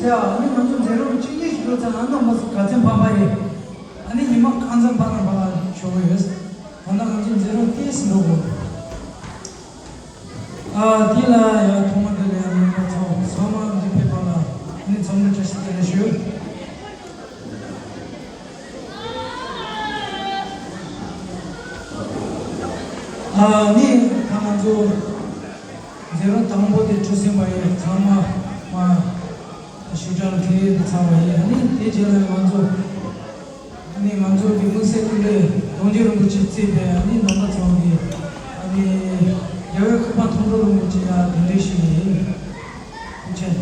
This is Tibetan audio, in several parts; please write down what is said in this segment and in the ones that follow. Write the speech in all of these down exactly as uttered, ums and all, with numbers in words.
ཡ། ཨ་ནི་ང་ཚོ་མཛད་རིམ་ཆུ་ཚོད་ཞིག་འགྲོ་ཚར་ན་རྣམ་པ་ཚོ་ག་ཚོད་འཕར་བ་རེད། ཨ་ནི་ཉི་མ་གང་ཙམ་འཕར་ན་འཕར་ལ་ཞོག་གི་ཡོད། ད་ལྟ་ང་ཚོ་མཛད་རིམ་ཏོག་ཙམ་འགྲོ་དགོས། ཨ། དེ་ལ་ཡང་ཐོག་མ་དེ་ལ་ཡང་རྣམ་པ་ཚོ་ཚང་མ་འདིར་ཕེབས་པ་ལ་ཨ་ནི་འཚམས་འདྲི་བཀྲ་ཤིས་བདེ་ལེགས་ཞུ། ཨ་ནི་ད་ང་ཚོ་མཛད་རིམ་དང་པོ་དེ་གྲུ་གཟིངས་པ་ཡིན། ཚང་མ་མ་ཞུ་སྦྱང་ཁྲིད་དེ་ཚར་བ་ཡིན། ཨ་ནི་དེ་རྗེས་ལ་ང་ཚོ་ཨ་ནི་ང་ཚོ་གི་དམིགས་བསལ་སྐུ་ལས་རྡོ་རྗེ་རིན་པོ་ཆེ་གཙོས་པའི་ཨ་ནི་རྣམ་པ་ཚོ་གི་ཨ་ནི་རྒྱལ་བའི་ཁུག་པ་མཐོང་གྲོལ་རིན་པོ་ཆེ་ཡ་གདན་འདྲེན་ཞུས་ཡིན། ཐུགས་རྗེ་ཆེ།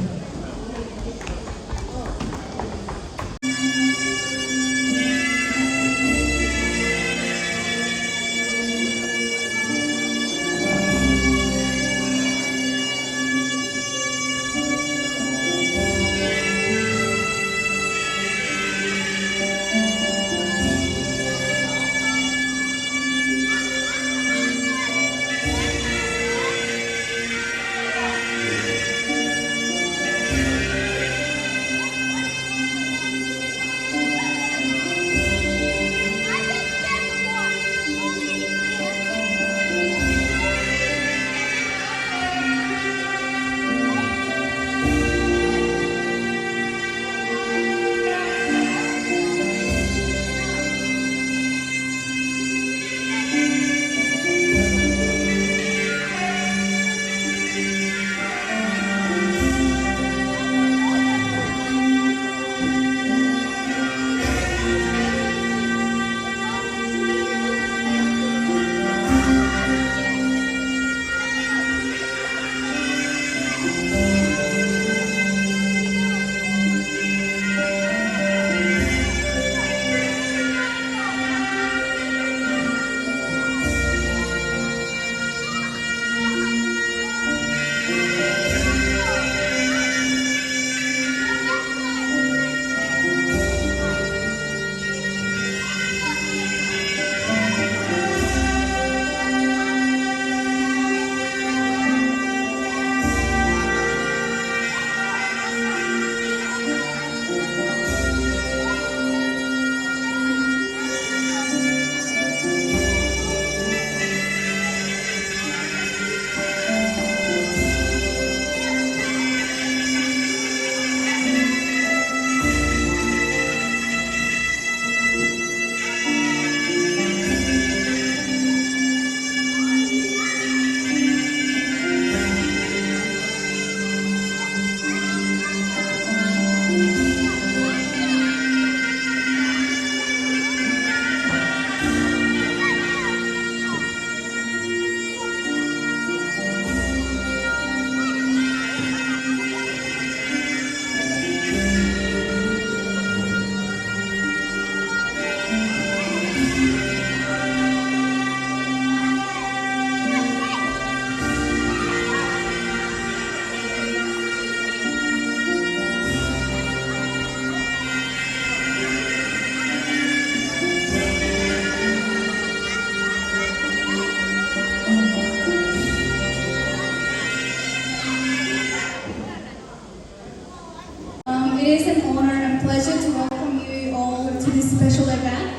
Um, it is an honor and pleasure to welcome you all to this special event.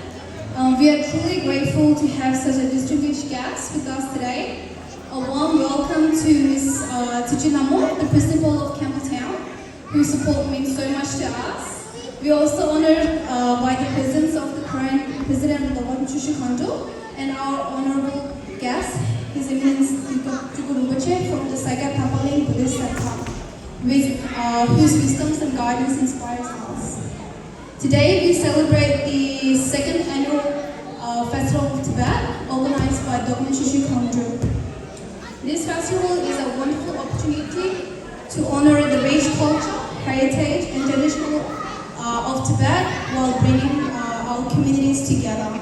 Um, we are truly grateful to have such a distinguished guest with us today. A warm welcome to Miss uh, Tsuji Namo, the principal of Campbelltown, whose support means so much to us. We are also honored uh, by the presence of the current President Lobam Chushu Kondo and our honorable guest, His Eminence Tuku Rinpoche from the Saiga Tapaling Buddhist Center, with, uh, whose wisdoms and guidance inspires us. Today we celebrate the second annual uh, Festival of Tibet, organized by Doknyen Chökyi Khamdru. This festival is a wonderful opportunity to honor the rich culture, heritage, and traditional uh, of Tibet while bringing uh, our communities together.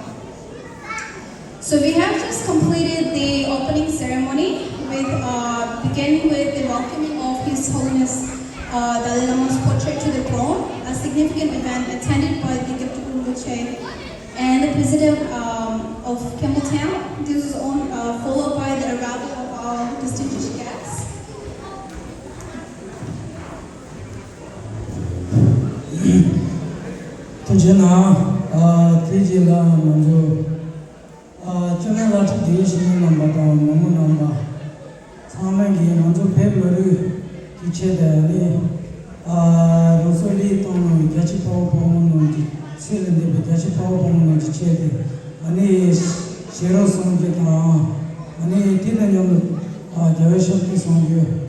So we have just completed the opening ceremony with uh, beginning with the welcoming of His Holiness uh, Dalai Lama's portrait to the throne, a significant event attended by the Gyaltsab Rinpoche and the President um, of Campbelltown. This was on, uh, followed by the arrival of our distinguished guests. ཐུགས་རྗེ་གནང་། ཨ། དེ་རྗེས་ལ་ང་ཚོ། ཨ། སྐྱོ་ནད་བླ་སྤྲུལ་དེའི་ཞི་མི་རྣམ་པ་དང་མང་མོ་རྣམ་པ་ཚང་མ་གིས་ང་ཚོ་བོད་མི་རིགས་ཀྱི་ཆེད་དུ་ཨ་ནི། ཨ། རང་སྲོག་བློས་བཏང་གནང་བའི་རྒྱལ་གཅེས་དཔའ་བོ་དཔའ་མོ་རྣམས་ཀྱི་ཚེ་ལས་འདས་པའི་རྒྱལ་གཅེས་དཔའ་བོ་དཔའ་མོ་རྣམས་ཀྱི་ཆེད་དུ་ཨ་ནི་ཞལ་རོགས་གསུང་རྒྱུ་དང་། ཨ་ནི་དེ་དང་མཉམ་དུ། ཨ། རྒྱལ་བའི་ཞབས་ཏོག་གསུང་རྒྱུ།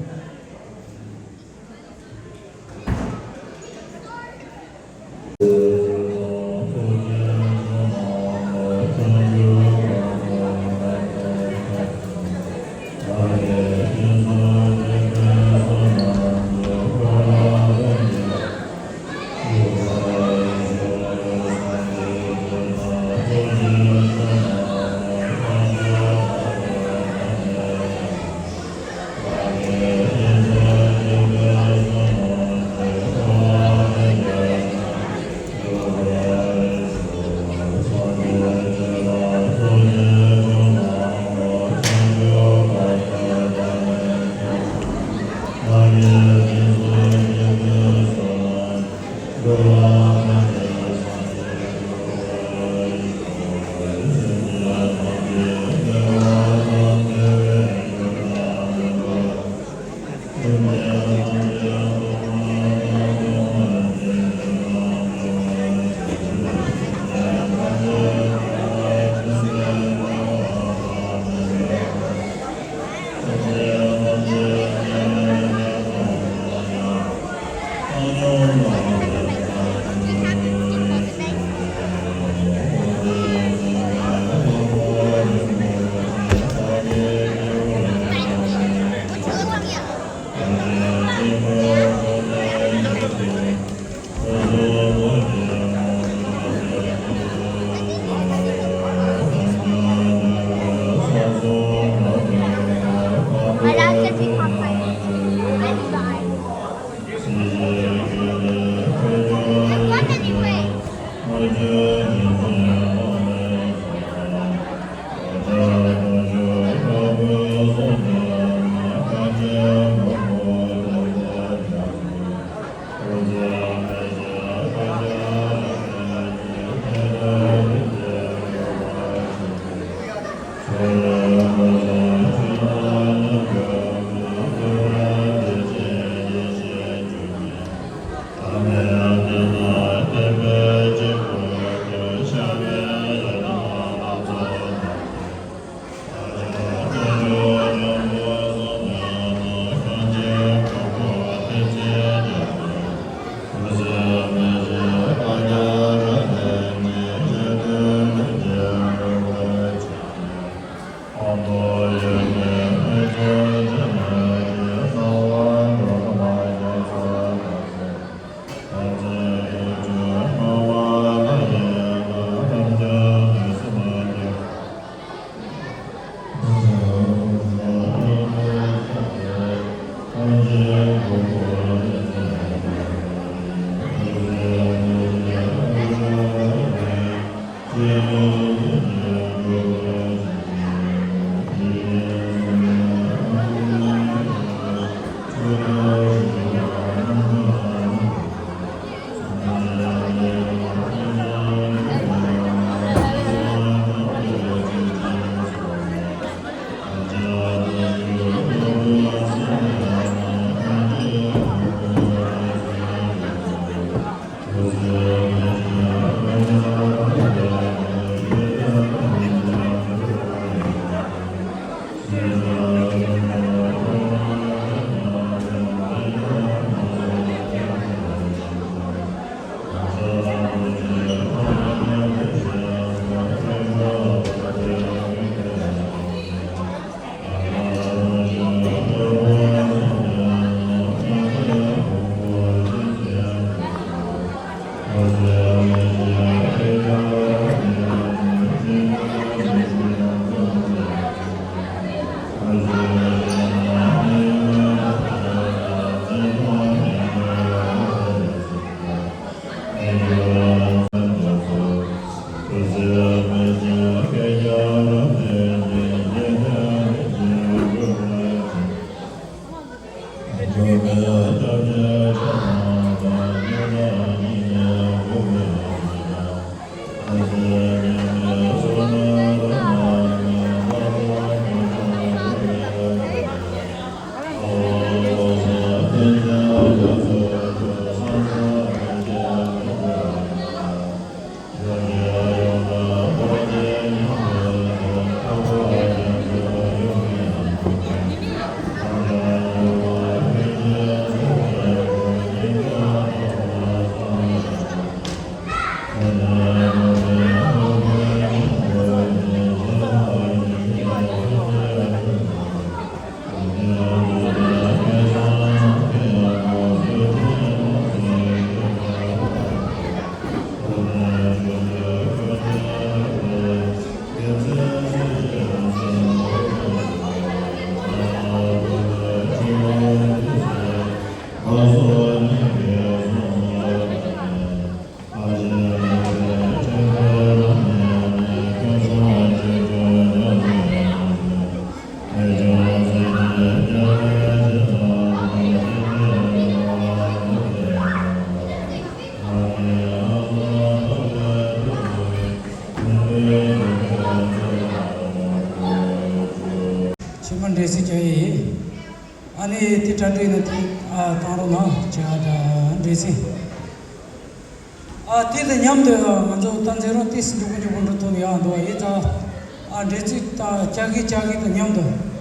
ཕྱི་མ་འདྲེ་སྲིན་བྱ་ཡི། ཨ་ནི་དེ་གྲ་སྒྲིག་ནས་དེ་ཨ་བཏང་རོགས་གནང་བྱ་ད་འདྲེ་སྲིན། ཨ་དེ་དང་མཉམ་དུ་ང་ཚོ་ད་འཛིན་རོགས་ཏིས་མགྱོགས་པོ་མགྱོགས་པོ་འགྲོ་ཐུབ་ཡག་འདུག་ཡིན་ཙང་། ཨ་འདྲེ་སྲིན་དང་བྱ་གི་བྱ་གི་དང་མཉམ་དུ།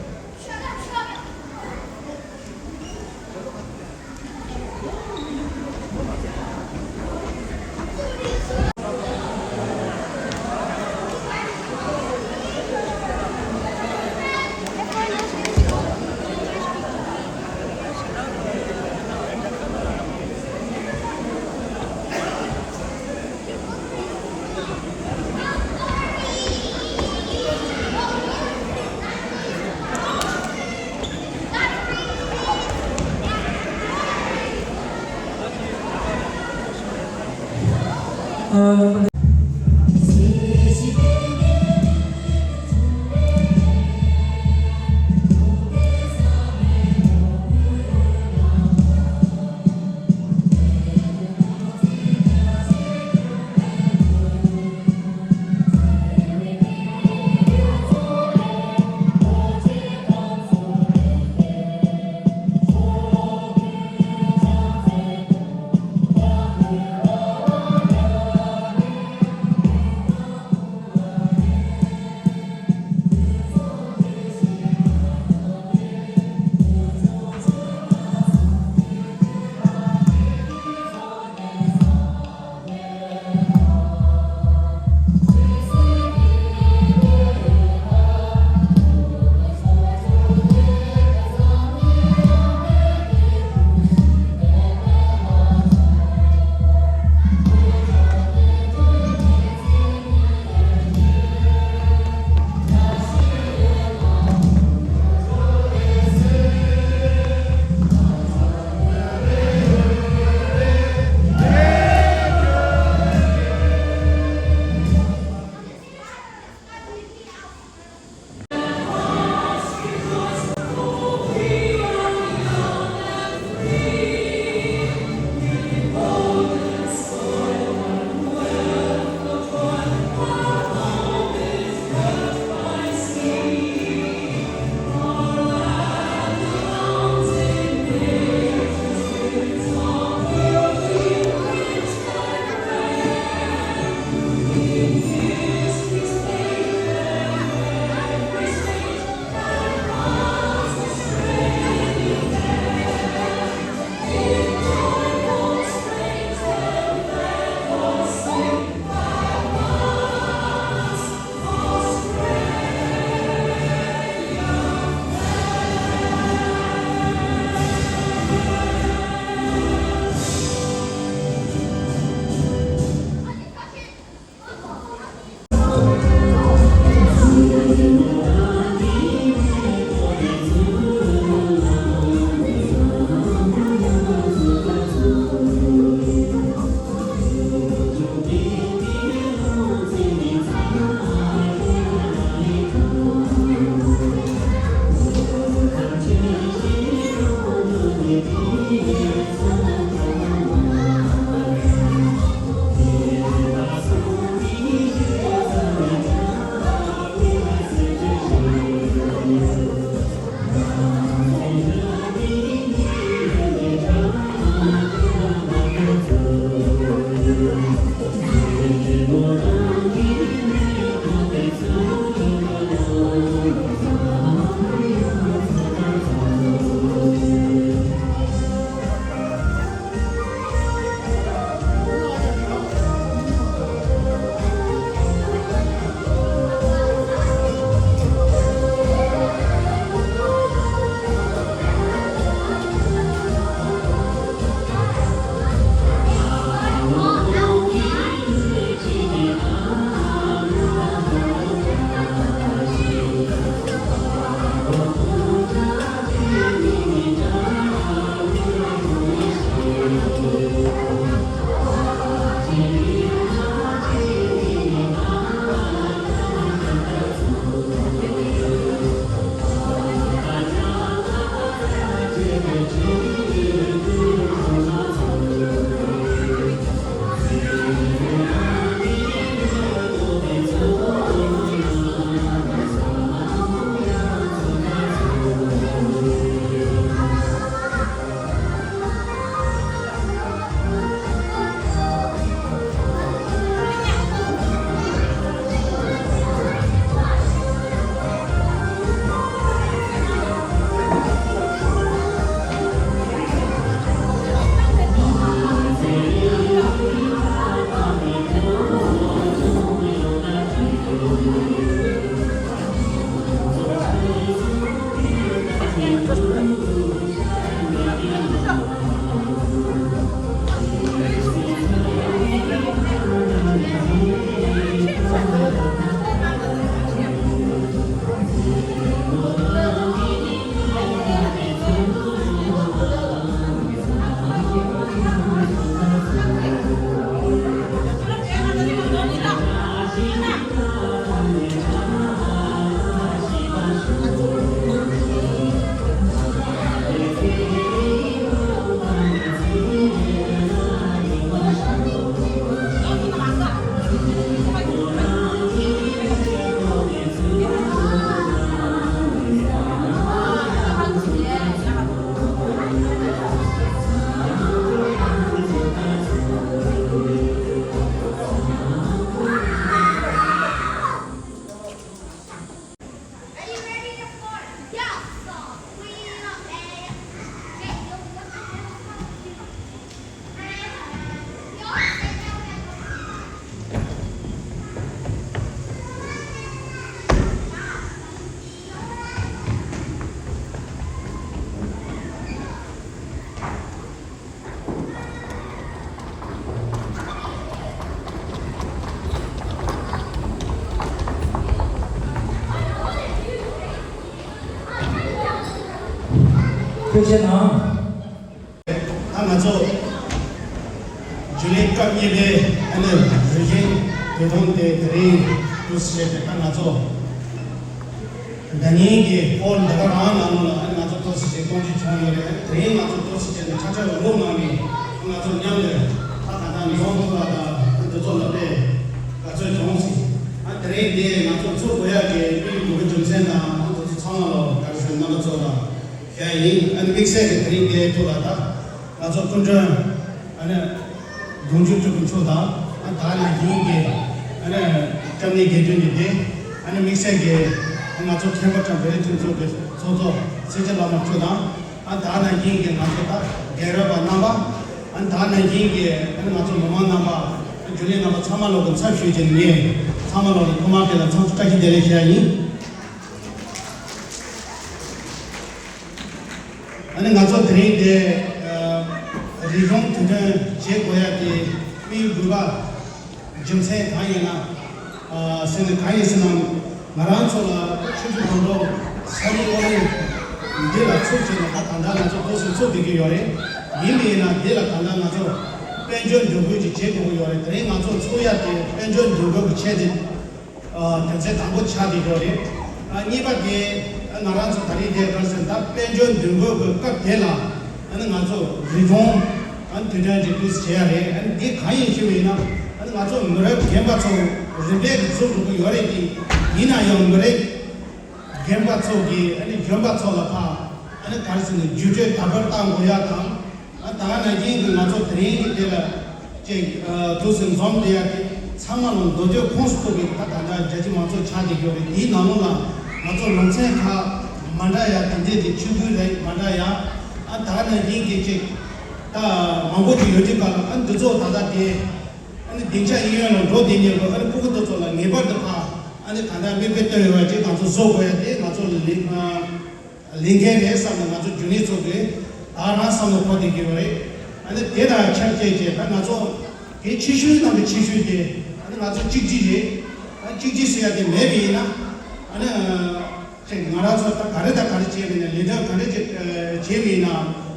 ཐུགས་རྗེ་གནང་། ད་ང་ཚོ་རྒྱུན་ལས་སྐབས་གཉིས་པའི་ཨ་ནི་རིག་གཞུང་དེ་དང་དེ་དེ་རིང་དུ་བྱས་ཏེ། ད་ང་ཚོ་ཟླ་ཉིན་གྱི་ཧོལ་འདི་ག་རང་ནང་ལ་ཨ་ནི་ང་ཚོ་ཏོག་ཙམ་ཞིག་གཏོང་རྒྱུ་བྱུང་ཡོད་རེད། དེ་རིང་ང་ཚོ་ཏོག་ཙམ་བྱས་ནས་ཁ་ཁྲལ་ལོག་གནང་ནས་ང་ཚོ་མཉམ་དུ་ད་ག་ད་འཛོམས་ཐུབ་པ་དང་འདི་ཚོ་ལ་དཔེ་དགའ་ཚོར་བྱུང་སོང་། ཨ་དེ་རིང་འདི་ང་ཚོ་ཚུགས་དགོས་ཡག་གི་དམིགས་ཡུལ་དགོས་པའི་རྒྱུ་མཚན་དང་ང་ཚོ་ཚང་མ་ལ་དགའ་བསུ་རྣམ་པ་ཚོ་ལ་ཞུ་ཡ་ཡིན། ཨ་ནི་དམིགས་བསལ་གྱི་དེ་རིང་འདིའི་ཐོག་ལ་ད་ང་ཚོ་སྐུ་མགྲོན་ཨ་ནི་གདུང་རྒྱུད་སྤྲུལ་སྐུ་མཆོག་དང་། ཨ་ད་ནང་བཞིན་གྱི་ཨ་ནི་སྐྱབས་གནས་དགེ་འདུན་གྱི་སྡེ། ཨ་ནི་དམིགས་བསལ་གྱི་ང་ཚོ་མཁན་པ་དང་བོད་རིགས་མཐུན་ཚོགས་ཀྱི་ཚོགས་གཙོ་སེང་ཆེན་བླ་མ་མཆོག་དང་། ཨ་ད་ནང་བཞིན་གྱི་ང་ཚོ་ད་རྒན་རབས་པ་རྣམ་པ། ཨ་ད་ནང་བཞིན་གྱི་ཨ་ནི་ང་ཚོ་མི་མང་རྣམ་པ། རྒྱུན་ལས་རྣམ་པ་ཚང་མ་ལོག་གི་ཚབ་ཞུས་ཏེ་ངས་ཚང་མ་ལོག་ལ་ཐོག་མར་དེ་ལ་ཚང་བཀྲ་ཤིས་བདེ་ལེགས་ཞུ་ཡ་ཡིན། ཨ་ནི་ང་ཚོ་དེ་རིང་དེ་ཨ་རིག་གཞུང་དུས་སྟོན་བྱེད་དགོས་ཡ་དེ་དམིགས་ཡུལ་དགོས་པ་རྒྱུ་མཚན་གང་ཡིན་ན། ཨ་ཟེར་ན་གང་ཡིན་ཟེར་ན། ང་རང་ཚོ་ལ་ཆུ་བཞི་སྒང་དྲུག་ས་གནས་ཨོ་གླིང་འདི་ལ་ཚུགས་བྱས་ནས་ད་གང་ལྟར་ང་ཚོ་ཏོག་ཙམ་ཚུགས་བསྡད་ཀྱི་ཡོད་རེད། ཡིན་པ་ཡིན་ན་འདི་ལ་གང་ལྟར་ང་ཚོ་དཔལ་འབྱོར་འདུ་འགོད་ཅིག་བྱེད་དགོས་ཀྱི་ཡོད་རེད། དེ་རིང་ང་ཚོ་ཚུགས་ཡ་དེ་དཔལ་འབྱོར་འདུ་འགོད་ཀྱི་ཆེད་དུ་ཨ་རྒྱུ་མཚན་དང་པོ་ཆགས་བསྡད་ཡོད་རེད། ཨ་གཉིས་པ་དེ་ང་རང་ཚོ་ད་རེས་དེ་ག་རེ་ཟེར་ན། ད་དཔལ་འབྱོར་འདུ་འགོད་ཀྱི་སྐབས་དེ་ལ་ཨ་ནི་ང་ཚོ་རིག་གཞུང་ཨ་ནི་དུས་སྟོན་ཅིག་དུས་སུ་བྱེད་ཡ་རེད། ཨ་ནི་འདི་གང་ཡིན་ཞུས་པ་ཡིན་ན། ཨ་ནི་ང་ཚོ་མི་རབས་རྒན་པ་ཚོ་རིམ་པས་ཀྱི་འཛུགས་འགྲོ་གི་ཡོད་རེད་དེ། ཡིན་ན་ཡང་མི་རབས་རྒན་པ་ཚོ་གིས་ཨ་ནི་གཞོན་པ་ཚོ་ལ་ཕར་ཨ་ནི་ག་རེ་ཟེར་ན་བརྒྱུད་སྤྲོད་དར་སྤེལ་གཏང་དགོས་ཡ་དང་། ཨ་ད་ག་ནང་བཞིན་གྱི་ང་ཚོ་དེ་རིང་གི་དེ་ལ་ཅིག་ཨ་དུས་སུ་འཛོམས་བསྡད་ཡ་དེ་ཚང་མ་ལ་མདོ་སྟོད་ཁོངས་སུ་གཏོགས་པའི་ད་ད་ལྟ་རྒྱ་ཆེ་མང་ཚོགས་ཆགས་བསྡད་ཡོད་རེད། དེའི་ནང་ལོགས་ལ་ང་ཚོ་ལུང་ཚན་ཁག་མ་འདྲ་ཡ་དེ་འདྲས་དེ་ཆོས་བརྒྱུད་རིགས་མ་འདྲ་ཡ། ཨ་ད་ག་ནང་བཞིན་གྱི་ཅིག་ད་མང་པོ་ཅིག་ཡོད་དུས་ག་ལ། ཨ་འདི་ཚོ་ད་ལྟ་དེ་ཨ་ནི་སྡིངས་ཆ་གཡས་གཡོན་ལ་འགྲོ་བསྡད་མཁན་པོ་ཨ་ནི་སྤུ་གུ་དེ་ཚོ་ལ་ངེས་པར་དུ་ཕར་ཨ་ནི་གང་ལྟར་མིག་དཔེ་སྟོན་ཡོང་བ་ཅིག་ང་ཚོ་བཟོ་དགོས་ཡ་དེ་ང་ཚོ་ལ་ལས་ལས་འགན་རེད་བསམ་ནས་ང་ཚོ་རྒྱུན་ལས་ཚོ་གིས་ད་རང་བསམ་བློ་འཁོར་བསྡད་ཀྱི་ཡོད་རེད། ཨ་ནི་དེ་དང་ཆབས་ཅིག་བྱས་ད་ང་ཚོ་གལ་ཆེ་ཤོས་ནང་གི་ཆེ་ཤོས་དེ་ཨ་ནི་ང་ཚོ་གཅིག་སྒྲིལ་རེད། ཨ་གཅིག་སྒྲིལ་ཟེར་ཡ་དེ་མེད་པ་ཡིན་ན། ཨ་ནི་ཅིག་ང་རང་ཚོ་ད་ག་རེ་དང་ག་རེ་བྱས་པ་ཡིན་ན། ལས་དོན་ག་རེ་ཅིག་བྱས་པ་ཡིན་ན་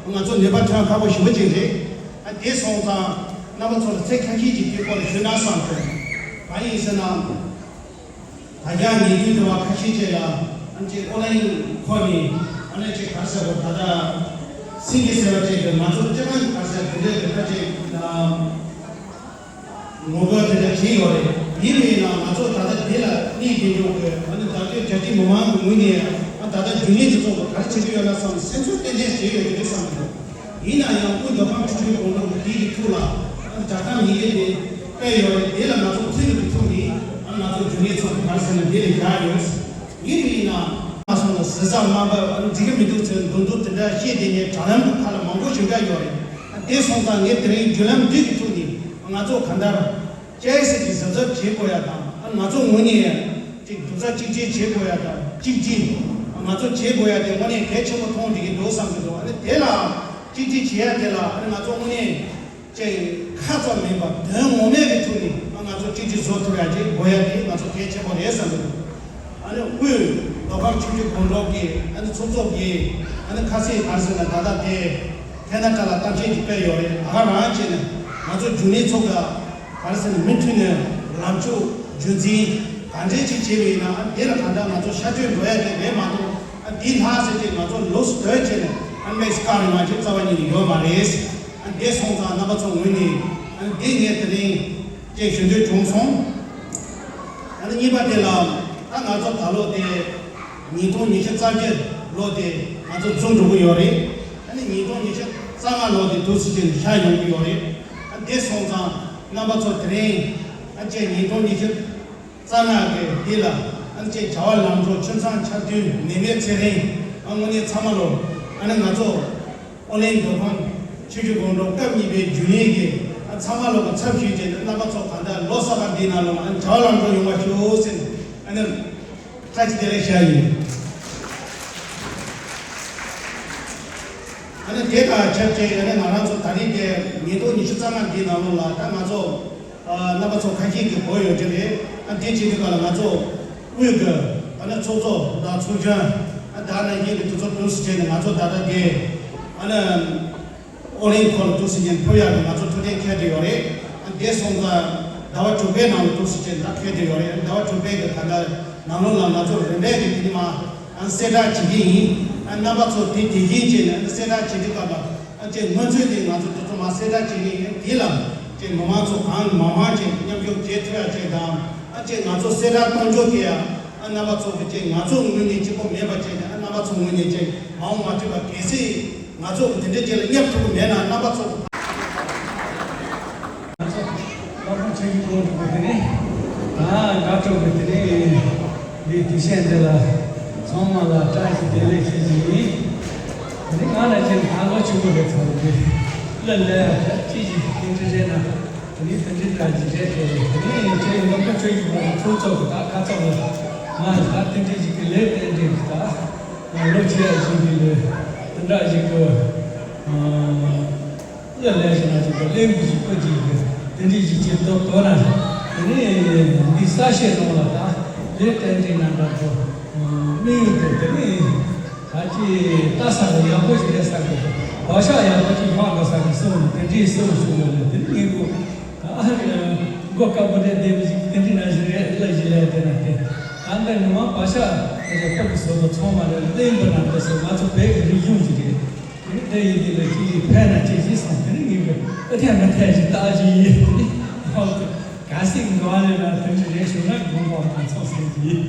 ང་ཚོ་ནུས་པ་ཐོན་ཁག་པོ་ཞེ་པོ་ཅིག་རེད། ཨ་དེ་སོང་ཙང་རྣམ་པ་ཚོ་ལ་ཚིག་ཁ་ཤས་ཅིག་དེའི་སྐོར་ལ་ཞུས་ན་བསམ་སོང་། གང་ཡིན་ཟེར་ན། ད་ཆ་ཉེ་དུས་འདྲ་བ་ཁ་ཤས་ཅིག་ལ་ཨ་ནི་ཅིག་ཨོ་ལན་ཁོ་ནི་ཨ་ནི་ཅིག་ག་རེ་ཟེར་དགོས། ད་ལྟ་སེང་གེ་ཟེར་བ་ཅིག་གིས་ང་ཚོ་སྤྱིར་བཏང་གི་ག་རེ་ཟེར་དེ་འདྲའི་གི་ཁ་ཅིག་ངོ་རྒོལ་དེ་འདྲ་བྱས་ཡོད་རེད། ཡིན་ནའི་ང་ཚོ་ད་ལྟ་འདི་ལ་གནས་དེ་འཇོག་གི་ཨ་ནི་ད་ལྟའི་རྒྱ་ཆེའི་མི་མང་གི་ངོས་ནས་ཨ་ད་ལྟ་རྒྱུན་ལས་ཀྱི་ཚོགས་པ་ག་རེ་བྱེད་ཀྱི་ཡོད་ན་བསམ་སེམས་ཚོར་ཏན་ཏན་བྱས་ཡོད་ཀྱི་རེད་བསམ་གྱི་འདུག་ཡིན་ན་ཡང་དབུས་མདོ་ཁམས་ཆུ་བཞི་སྒང་དྲུག་གི་དེའི་ཐོག་ལ་ཨ་ནི་ཇ་ཁང་ཉིས་ཀ་དེ་སྤེལ་ཡོད་རེད། དེ་ལ་ང་ཚོ་མཐུན་པའི་ཐོག་ནས་ཨ་ནི་ང་ཚོ་རྒྱུན་ལས་ཚོགས་པ་ག་རེ་ཟེར་ན་འདི་ལ་བཞག་ཡོད། ཡིན་ནའི་ང་སོང་ལ་ཟི་ཟ་དམའ་འབེབས་ཨ་ནི་འགྲིག་གི་མི་འདུག་ཟེར་མདོར་བསྡུས་དེ་འདྲ་བཤད་བསྡད་མཁན་དྲ་ལམ་གྱི་ཁ་ལ་མང་པོ་ཞེ་དྲག་ཡོད་རེད། ཨ་དེ་སོང་ཙང་ངས་དེ་རིང་བརྒྱུད་ལམ་འདི་གི་ཐོག་ནས་ང་ཚོ་གང་ལྟར་ཅེ་སི་ཀྱི་གཟབ་གཟབ་བྱེད་དགོས་ཡ་དང་། ཨ་ང་ཚོ་ངོས་ནས་ཅིག་རྡོག་རྩ་གཅིག་སྒྲིལ་བྱེད་དགོས་ཡ་དང་། གཅིག་སྒྲིལ་ང་ཚོ་བྱེད་དགོས་ཡ་དེ་དངོས་གནས་གལ་ཆེན་པོ་མཐོང་བསྡད་ཀྱི་འདུག་བསམ་གྱི་འདུག་ཨ་ནི་དེ་ལ་གཅིག་སྒྲིལ་བྱེད་ཡ་དེ་ལ་ཨ་ནི་ང་ཚོ་དངོས་གནས་ཅིག་ཁ་ཙམ་མིན་པ་དོན་ངོ་མའི་གི་ཐོག་ནས་ཨ་ང་ཚོ་གཅིག་སྒྲིལ་བཟོ་ཐུབ་ཡ་ཅིག་དགོས་ཡ་དེ་ང་ཚོ་གལ་ཆེན་པོ་རེད་བསམ་གྱི་འདུག་ཨ་ནི་དབུས་མདོ་ཁམས་ཆུ་བཞི་སྒང་དྲུག་གི་ཨ་ནི་ཚོགས་གཙོ་གིས་ཨ་ནི་ཁ་གསལ་ག་རེ་ཟེར་ན། ད་ལྟ་དེ་ཁེ་ན་ཌ་ལ་གཏམ་བཤད་ཅིག་སྤེལ་ཡོད་རེད། ད་ག་རང་བྱས་ནས་ང་ཚོ་རྒྱུན་ལས་ཚོ་ག་ག་རེ་ཟེར་ན་མུ་མཐུད་ནས་ལམ་ཕྱོགས་རྒྱུན་འཛིན་ག་འདྲས་ཅིག་བྱས་པ་ཡིན་ན། ཨ་དེ་ལ་གང་ལྟར་ང་ཚོ་ཤར་བསྐྱོད་འགྲོ་ཡ་དེ་རེད་མ་གཏོགས། ཨ་དེ་ལྷག་ཟེར་ཅིག་ང་ཚོ་ལོགས་སུ་སྡོད་བྱས་ནས་ཨ་དམིགས་བཀར་ཡོང་བ་ཅིག་རྩ་བ་ཉིད་ནས་ཡོད་མ་རེད། ཨ་དེ་སོང་ཙང་རྣམ་པ་ཚོ་ངོས་ནས་ཨ་དེ་ངས་དེ་རིང་ཅིག་ཞུ་འདོད་བྱུང་སོང་། ཨ་ནི་གཉིས་པ་དེ་ལ་ད་ང་ཚོ་ད་ལོ་དེ་ཉིས་སྟོང་ཉི་ཤུ་རྩ་བརྒྱད་ལོ་དེ་ང་ཚོ་འཛོམས་འགྲོ་གི་ཡོད་རེད། ཨ་ནི་ཉིས་སྟོང་ཉི་ཤུ་རྩ་ལྔ་ལོ་དེ་དུས་སུ་ཅིག་ཤར་ཡོང་གི་ཡོད་རེད། ཨ་དེ་སོང་ཙང་རྣམ་པ་ཚོ་དེ་རིང་ཨ་ཅེ་ཉིས་སྟོང་ཉི་ཤུ་རྩ་ལྔ་གི་འདི་ལ་ཨ་ཅེ་བྱ་བ་ལམ་འགྲོ་ཆུ་ཚང་ཆར་དུས་ནད་མེད་ཚེ་རིང་ཨ་དངོས་གནས་ཚང་མ་ལོ་ཨ་ནི་ང་ཚོ་ཨོ་གླིང་མདོ་ཁམས་ཆུ་བཞི་སྒང་དྲུག་སྐབས་གཉིས་པའི་རྒྱུན་ལས་ཀྱི་ཨ་ཚང་མ་ལོ་གི་ཚབ་ཞུས་བྱས་ནས་རྣམ་པ་ཚོ་གང་ལྟར་ལོ་གསར་པ་འདིའི་ནང་ལོ་ཨ་བྱ་བ་ལམ་འགྲོ་ཡོང་བ་ཤོག་ཟེར་ནས་ཨ་ནི་བཀྲ་ཤིས་བདེ་ལེགས་ཞུ་ཡ་ཡིན། ཨ་ནི་དེ་དང་ཆབས་ཅིག་ཨ་ནི་ང་རང་ཚོ་ད་རེས་དེ་ཉིས་སྟོང་ཉི་ཤུ་རྩ་ལྔ་འདིའི་ནང་ལོ་ལ་ད་ང་ཚོ་ཨ་རྣམ་པ་ཚོ་ཁ་ཤས་ཀྱིས་གོ་ཡོད་ཀྱི་རེད། ཨ་དེ་བྱེད་དུས་ག་ལ་ང་ཚོ་དབུས་ཀྱི་ཨ་ནི་ཚོགས་གཙོ་དང་ཚོགས་གཞོན་ཨ་ད་ནང་བཞིན་གྱི་དུས་ཚོད་དུས་སུ་བྱས་ནས་ང་ཚོ་ད་ལྟ་དེ་ ཨ་ནི་ཨོ་གླིང་སྐོར་ལ་འདུག་སེ་ཉིན་ཕེབས་ཡག་གི་ང་ཚོ་ཐུགས་གཏན་འཁེལ་བསྡད་ཡོད་རེད། ཨ་དེ་སོང་ཙང་ཟླ་བ་དྲུག་པའི་ནང་ལ་འདུག་སེ་བྱས་ད་འཁེལ་བསྡད་ཡོད་རེད། ཟླ་བ་དྲུག་པའི་གི་ད་ལྟ་ནང་ལོགས་ལ་ང་ཚོ་རིམ་པས་ཀྱི་དེ་ནི་མ་ཨ་གསལ་བསྒྲགས་བྱེད་ཀྱི་ཡིན། ཨ་རྣམ་པ་ཚོ་དེ་དེ་བཞིན་བྱས་ནས་ཨ་གསལ་བསྒྲགས་བྱེད་དུས་སྐབས་ལ་ཨ་ཅེ་སྔོན་ཚུད་དེ་ང་ཚོ་དེ་ཚོ་མ་གསལ་བསྒྲགས་བྱེད་ཀྱི་ཡིན། དེ་ལ་ཅེ་མི་མང་ཚོ་གང་མང་མང་ཅིག་མཉམ་ཞུགས་བྱེད་ཐུབ་ཡ་ཅིག་དང་། ཨ་ཅེ་ང་ཚོ་གསལ་བསྒྲགས་གཏོང་རྒྱུ་དེ་ཡང་ཨ་རྣམ་པ་ཚོ་གི་ཅེ་ང་ཚོ་ངོས་ནས་གཅིག་པོ་མེད་པ་ཅིག་ཨ་རྣམ་པ་ཚོ་ངོས་ནས་ཅིག་མ་འོངས་མ་འཕྲད་པ་གལ་སྲིད་ང་ཚོ་གི་དེ་འདྲ་ཅིག་ལ་བསྙབ་ཐུབ་ཀྱི་མེད་ན་རྣམ་པ་ཚོ་གི། ང་ཚོ་སློབ་དཔོན་ཆོས་ཀྱི་སྐུ་དེ་ནི་ད་དགའ་སྤྲོ་གི་དེ་ནི་འདི་དུས་ཆེན་འདི་ལ་ཚང་མ་ལ་བཀྲ་ཤིས་བདེ་ལེགས་ཞུ་རྒྱུ་ཡིན། དེ་ནི་ང་ལ་ཅིག་ད་ལོ་ཆུང་ཀུ་རེད་ཚར་གི་ལ་ལས་ཡ་ཅི་ཞིག་དེ་འདྲ་རེད་ན། དེ་ནས་དེ་འདྲའི་འདྲ་ཅིག་རེད་དེ། དེ་ནས་ཁྱེད་ཡིན་ནམ་ཁ་ཆོས་ཀྱི་སྐུ་ཚོགས་ཚོགས་ཀྱི་ད་ཁ་ཚོགས་ལ་ང་ད་དེ་འདྲའི་ཞིག་གི་ལས་དེ་འདྲའི་གི་ད་ང་ལོ་ཆེ་ཡ་ཞིག་གི་ལས་དེ་འདྲ་ཞིག་གི་ཨ་ལས་ཞིག་ན་ཞིག་གི་ལས་འགུལ་ཞིག་སྤེལ་ཅིག་གི་དེ་འདྲའི་ཞིག་ཅིག་ཏོག་ཏོག་ན། དེ་ནས་འདི་ས་ཤེས་ནང་ལ་ད་ལས་དེ་འདྲའི་ན་འདྲ་པོ་དམིགས་ཡུལ་དེ་དེ་ནས། ད་ཅི་ལྟ་ས་གི་ཡག་པོ་ཞིག་རེད་ས་གི་བག་ཆགས་ཡག་པོ་ཅིག་ཡོང་འགྲོ་ས་གི་སོང་ནས་དེ་འདྲའི་སེམས་ཤུགས་ཡོད་ལ་དེ་ནི་ངེད་གི་ད་མགོ་དཀར་པོ་རེད་བསྡད་པ་ཞིག་དེ་འདྲའི་ན་ཞིག་རེད་ལ་ཞིག་རེད་དེ་ན་དེ་ད་འདི་ངོ་མ་བག་ཆགས་དེ་རེད་ཕོ་གི་བཟོ་པ་ཚང་མ་རེད་གླིང་པ་ན་འདི་སོ་ང་ཚོ་བོད་ཀྱི་རིག་གཞུང་ཞིག་རེད། དེ་ནི་དེ་ཡིན་དེ་ལ་ཅི་ཡིན་ཕན་ན་ཅི་ཞིག་སོང་དེ་ནི་ངེད་གི་ཨ་ཐད་མི་ཐད་ཞིག་ལྟ་ཞིག་ཡིན་དེ་ནི་ཧོ་ག་སྲིད་འགྲོ་བ་རེད་ན་དེ་འདྲ་རེད་ཞུ་ན་དགོངས་པ་མ་ཚོམས་ཟེར་གྱི་ཡིན།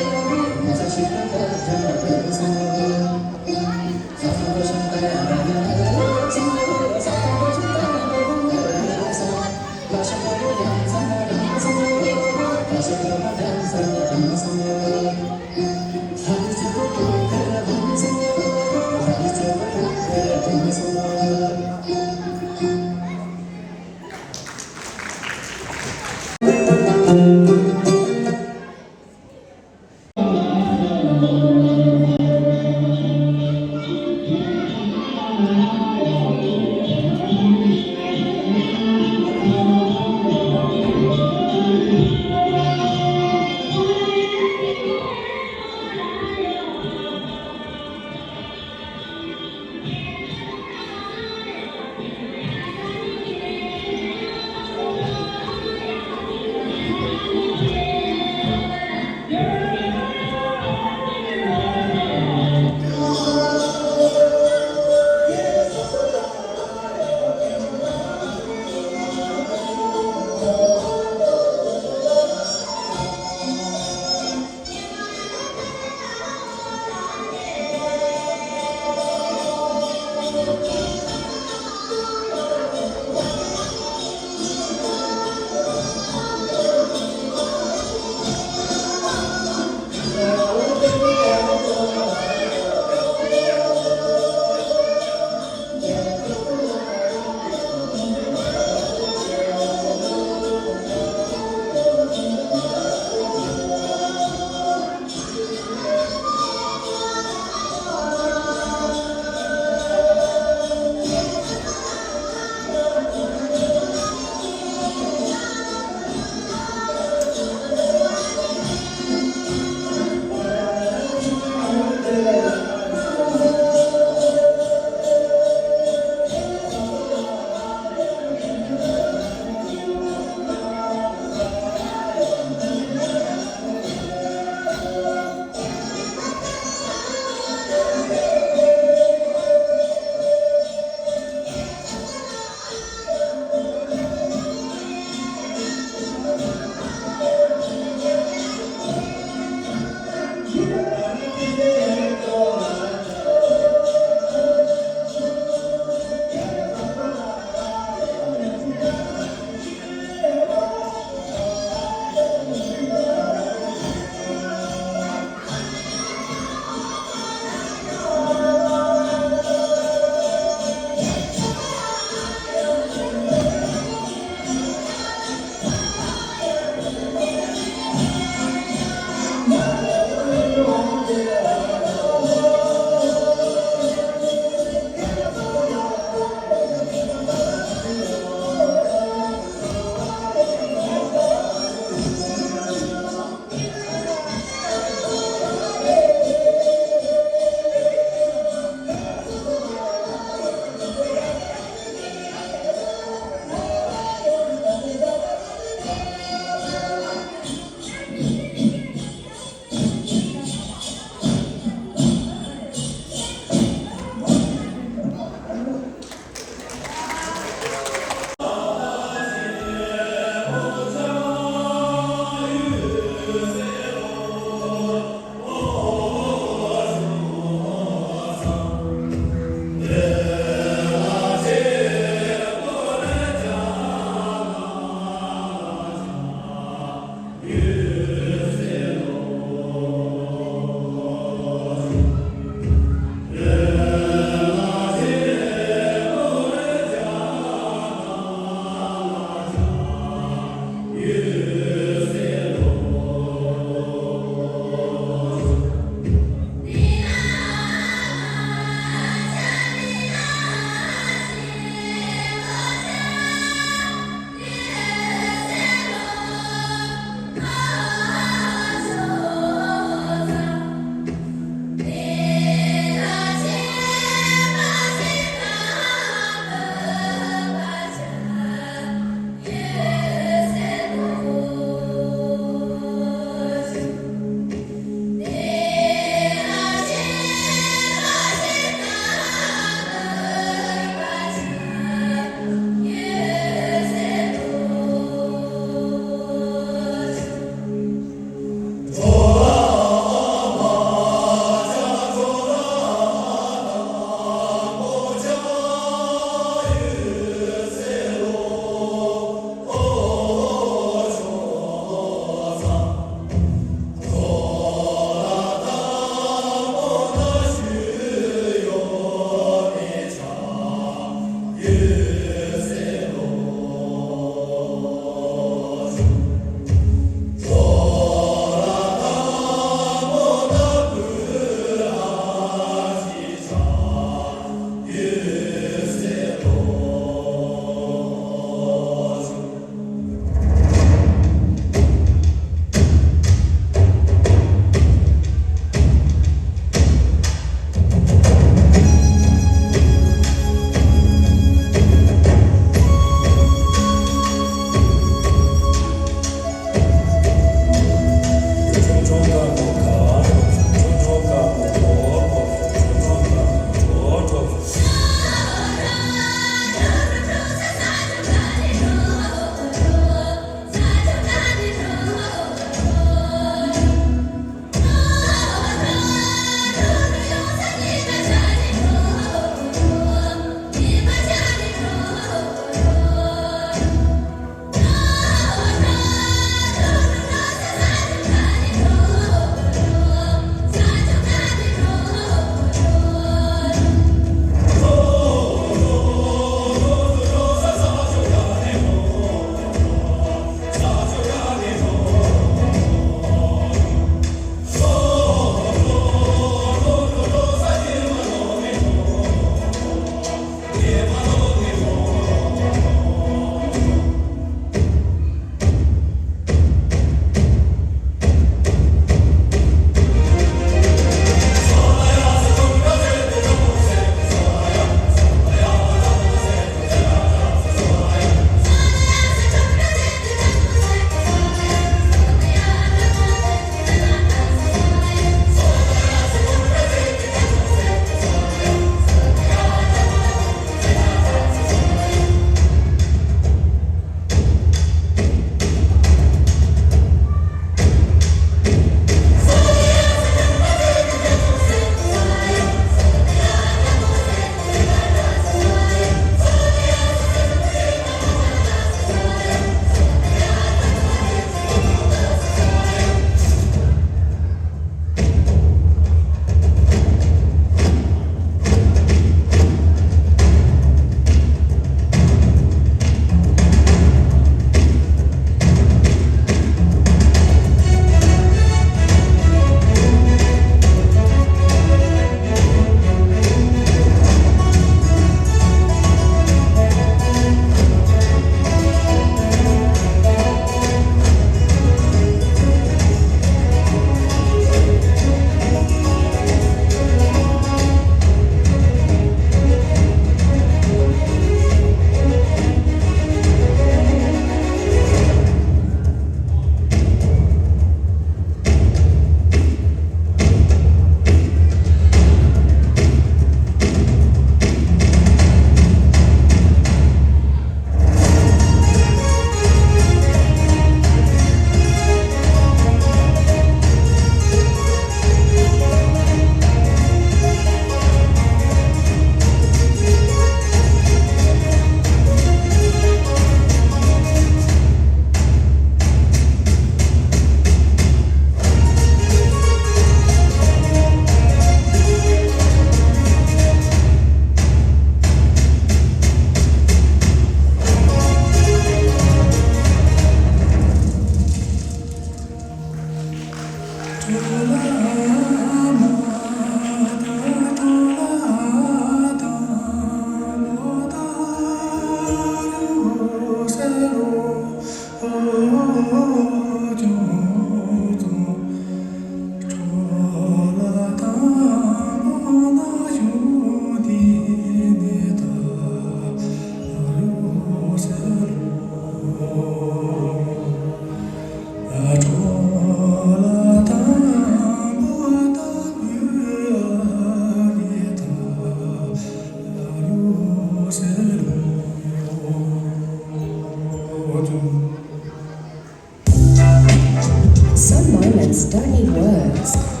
Some moments don't need words.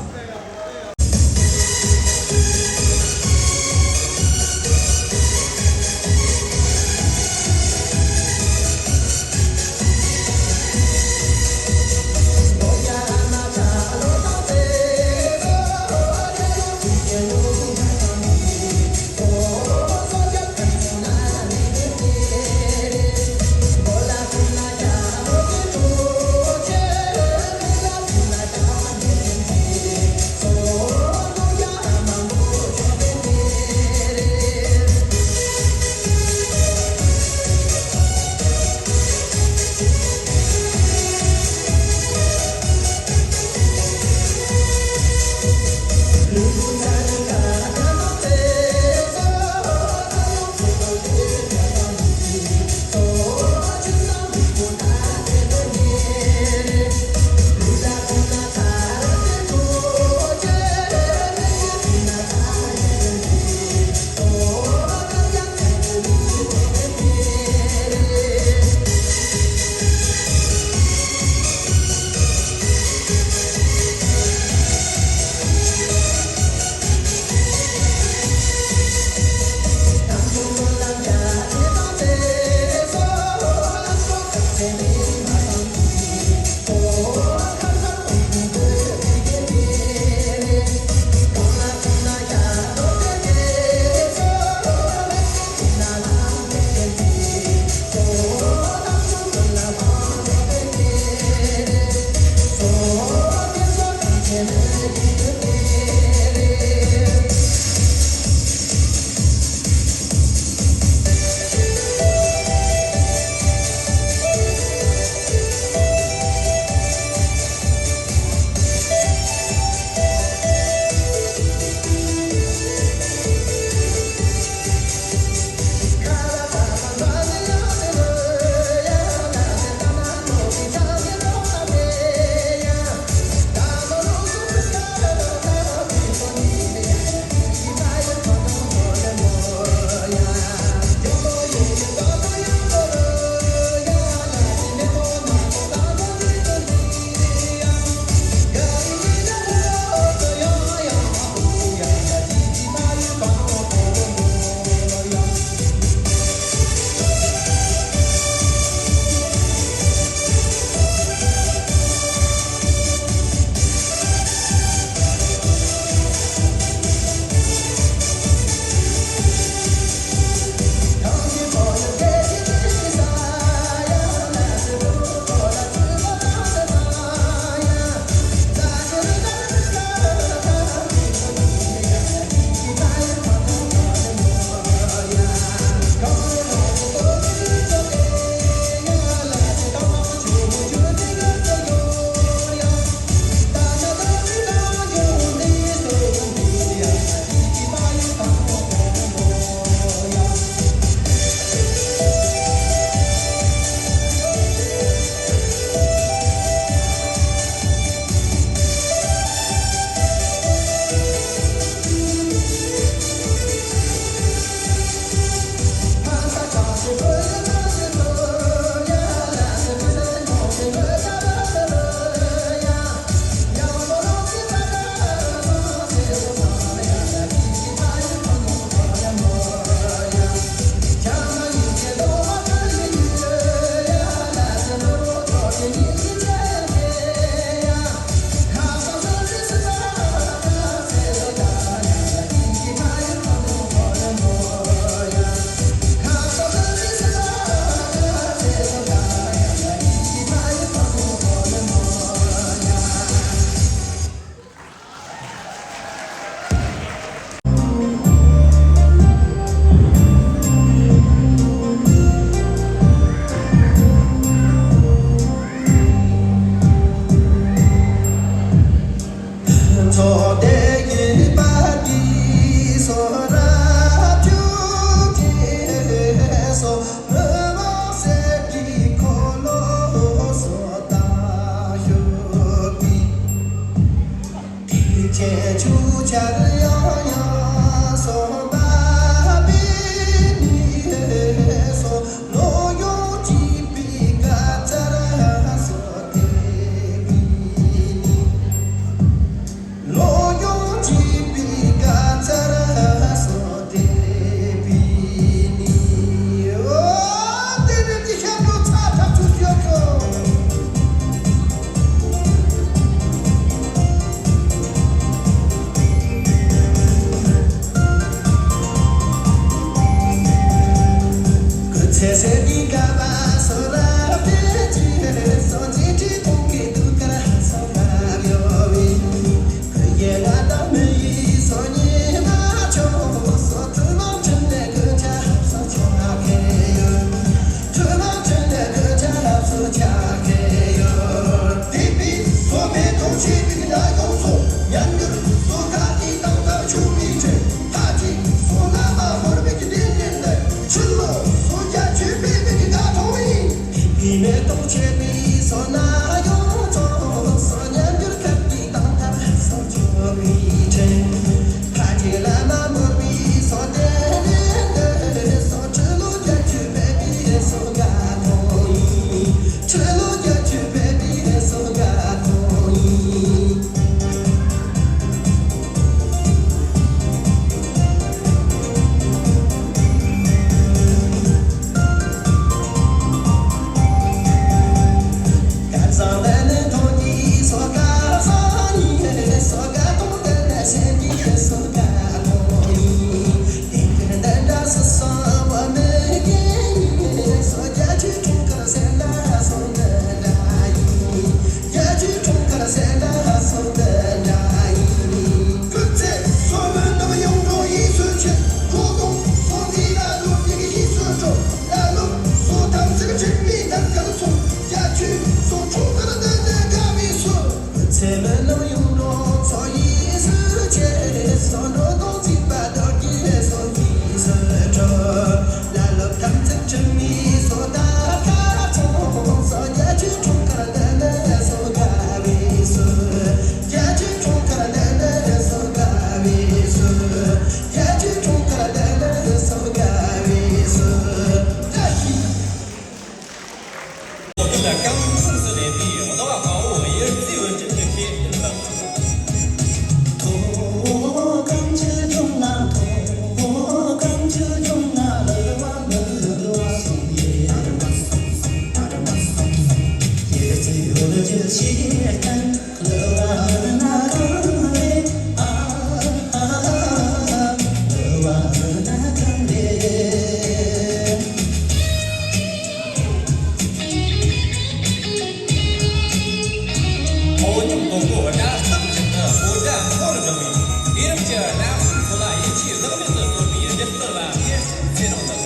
ཕོ་ཉམས་གོང་བུ་སྒྲ་གཏམ་བཞིན་དུ་གོ་སྒྲ་མཐོ་རུ་འགྲོ་བའི་དུས་རབས་ཀྱི་གནའ་ཤུལ་ཚོ་ལ་ཡིད་ཆེས་ལྷག་མེད་དུ་གཏོད་པའི་སྒྲིག་འཛུགས་ལ་ངས་ཚེ་རིང་དུ།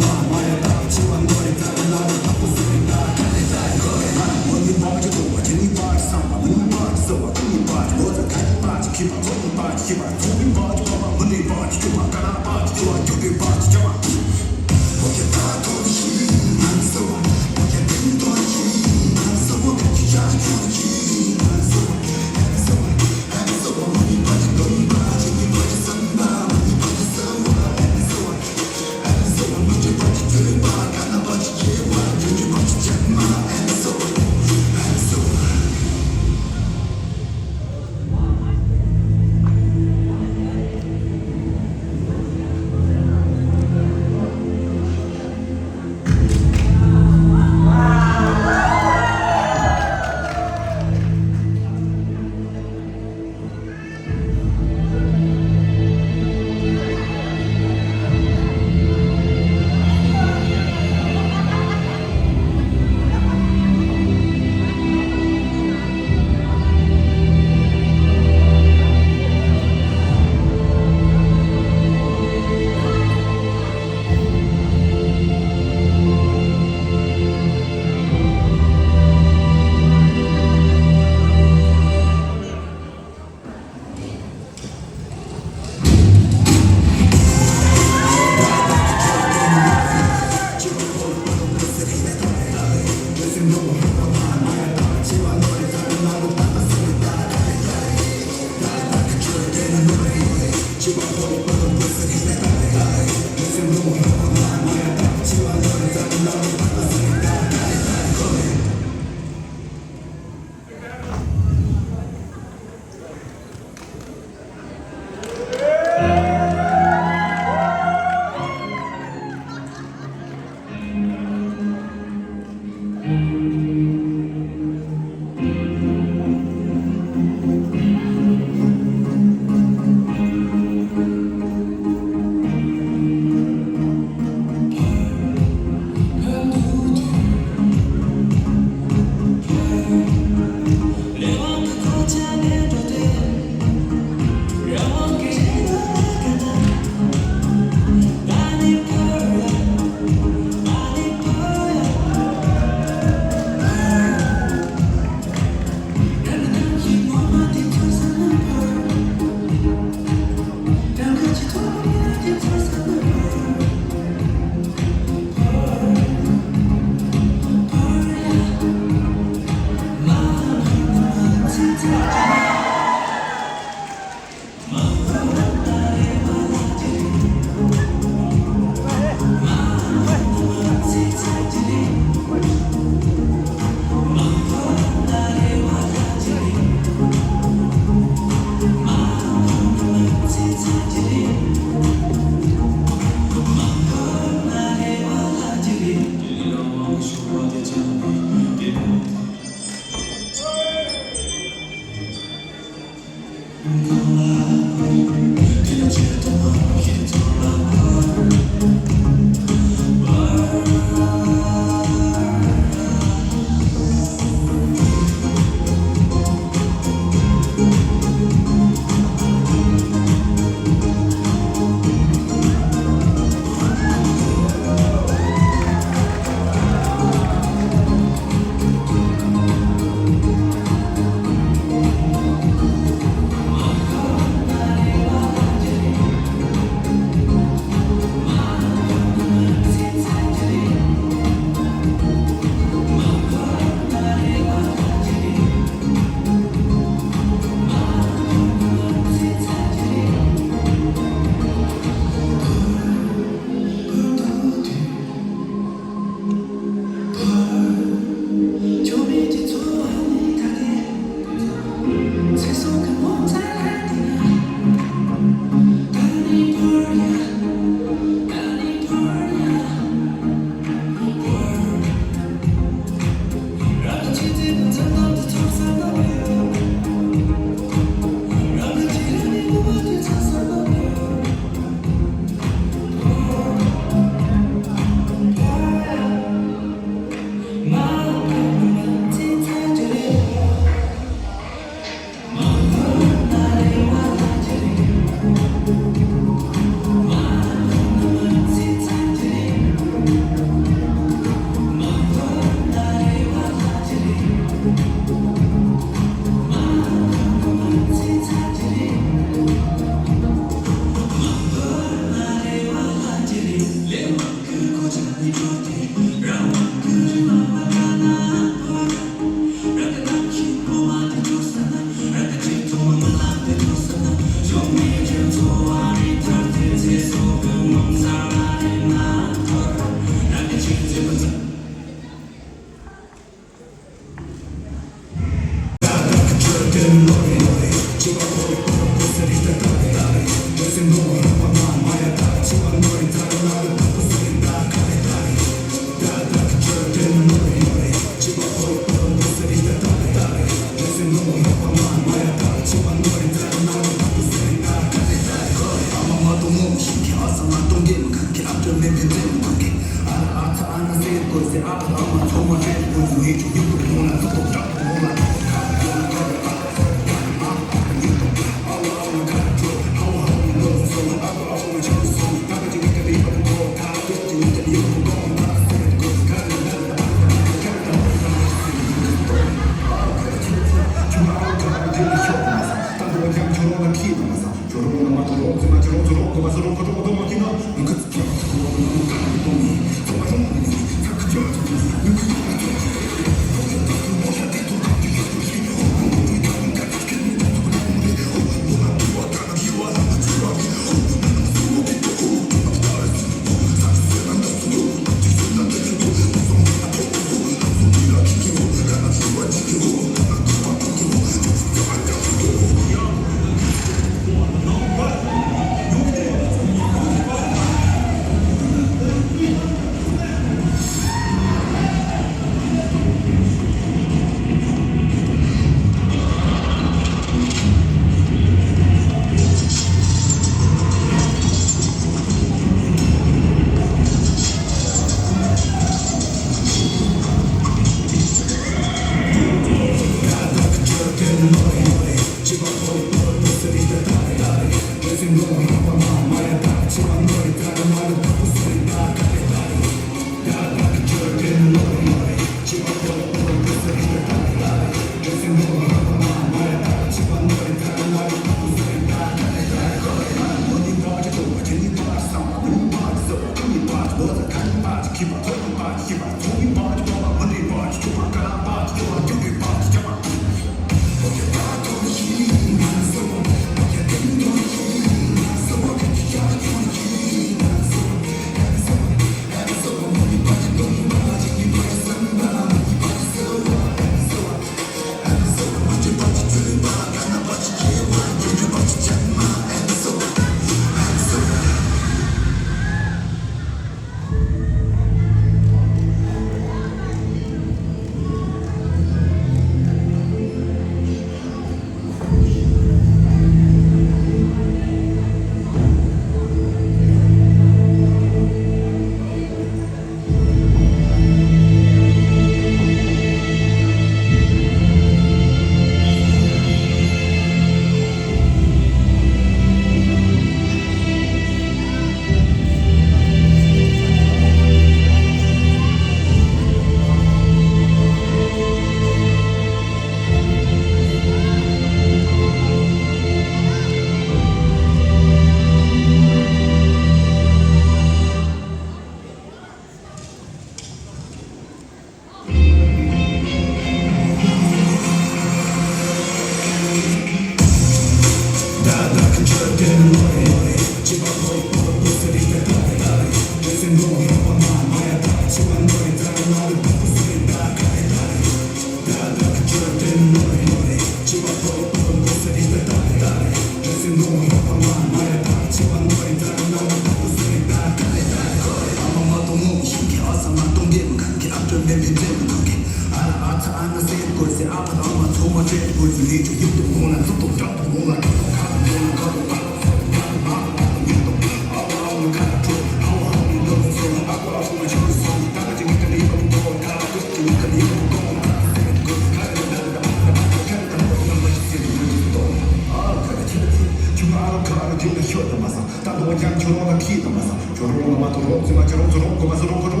ཁྱོད་རང་ལ་ཁ་རུ་འཇུག་ན་ཤོད་དང་མ་སང་། ད་དོ་ཡང་ཁྱོད་རང་ལ་ཁྱི་དང་མ་སང་། ཁྱོད་རང་ལ་མ་ཐུག་རོགས་ཚེ་མ་ཁྱོད་རང་ཚོ་རོགས་གོ་མ་སོ་རོགས་གོ་